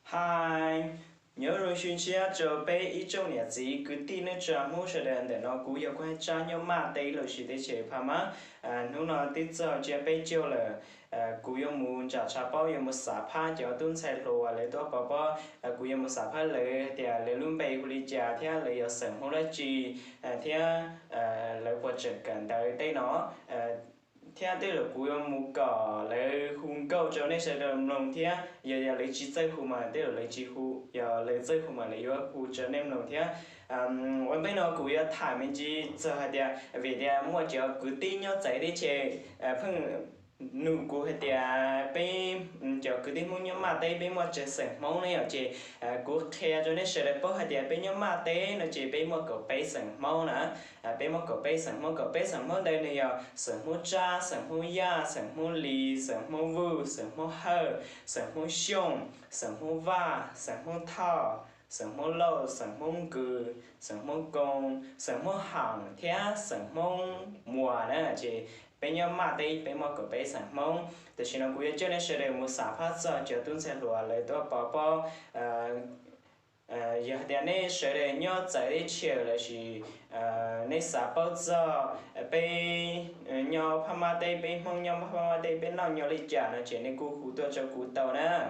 Hi, nyob zoo xyoo ntshiab rau peb ib tsoom niam txiv kwv tij neej tsa Hmoob sawv daws. Ntawm no kuv yog Kuj Hab Tsab nyob Maj teb lossis teb chaws Phab Mab. Hnub no twb txog tsiab peb caug lawm. Kuv yuav mus nram tshav pob yuav mus xav phab cov tub ntxhais hluas lawv tuaj pov pob. Kuv yuav mus xav phab lawv hais tias lawv lub npe hu li cas thiab lawv yog xeem Hmoob dab tsi, thiab lawv puas tseem kawm ntawv tej no. Thiab tej zaum kuv yuav mus kom lawv hu nkauj rau nej sawv daws mloog thiab, yog yog lawv tsis txawj hu mas tej zaum lawv tsis hu, yog lawv txawj hu mas lawv yuav hu rau nej mloog thiab. Ua ntej no kuv yuav tham me ntsis txog hais tias vim tias muaj cov kwv tij nyob txawv teb chaws pheej nug kuv hais tias peb cov kwv tij Hmoob nyob Maj teb peb muaj tsawg xeem Hmoob ne yom. Ces kuv qhia rau nej sawv daws paub hais tias peb nyob Maj teb no ces peb muaj kaum peb xeem Hmoob na. Peb muaj kaum peb xeem Hmoob. Kaum peb xeem Hmoob ntawd nws yog xeem Hmoob Tsab, xeem Hmoob Yaj, xeem Hmoob Lis, xeem Hmoob Vuj, xeem Hmoob Hawj, xeem Hmoob Xyooj, xeem Hmoob Vaj, xeem Hmoob Thoj, xeem Hmoob Lauj, xeem Hmoob Nkws, xeem Hmoob Koo, xeem Hmoob Haam thiab xeem Hmoob Muas na. Ces peb nyob Maj teb peb muaj kaum peb xeem Hmoob. Tam sim no kuv yuav coj nej sawv daws mus xav phab txog cov tub ntxhais hluas lawv tuaj pov pob. Yog tias nej sawv daws nyob txawv teb chaws lossis nej xav paub txog peb nyob Phab Mab teb, peb Hmoob nyob Phab Mab teb peb noj nyob li cas no ces nej kuj hu tuaj rau kuv tau na.